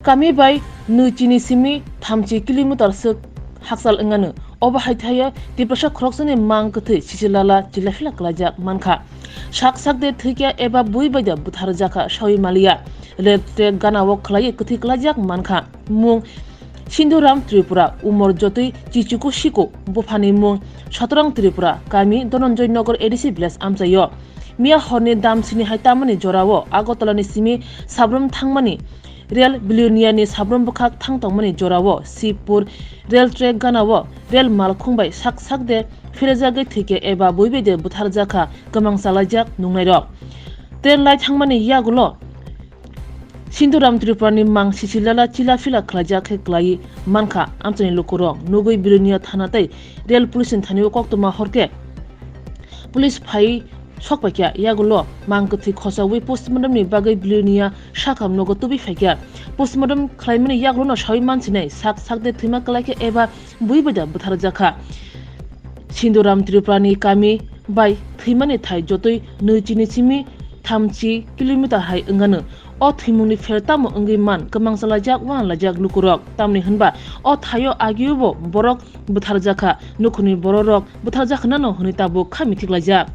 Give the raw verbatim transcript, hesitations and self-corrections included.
Kami bai nwi chini simi thamchi kilometer swk hakchal wngano. Obo hai thaio Tiprasa khoroksani mang kwthwi sichilala chilaphila kwlaijak mankha. Sak sak de thwikya eba bui bai de butharjakha sawi maliya. Rail track gana o khwlaiwi kwthwi kwlaijak mankha. Mung Sindhuram Tripura, umor jotwi chichuku siko, buphani mung Sotorang Tripura, kami Dhananjay Nagar A D C village amchaio. Miya horni dam sini hai tamani jorao Agartala ni simi Sabrum thangmani rail Bilonia ni Sabrum bwkhak thang tongmani jorao Sibpur rail track gana o rail malkhung bai sak sak de phirajagwi thwikhe eba bui bai de butharjakha kwmang chalaijak nungnairok. Train lai thangmani yagulo Sindhuram Tripura ni mang sichilala chila phila khwlaijak khe kwlai mankha amchaini lukurok. Nugwi Bilonia thana tei rail police ni thani o koktwma horkhe police phai sok paikha, yagulo mang kwthwi khochawi postmortem ni bagwi Bilonia sakam nogo tubui phaikha. Postmortem khlaimani yagulono sawi mansinai sak sak de thwima kwlaikha eba bui bai da butharjakha. Sindhuram Tripura ni kami bai thwimani thai jotoi nwi chini simi thamchi kilometer hai wngano. O thwimungni pher tamo wngwi man kwmang chalaijak, wanalaijak lukurok. Tamni hwnba o thaio agiobo borok butharjakha, nukhungni bororok butharjakha nano hwnwi tabuk kha mithiklaijak.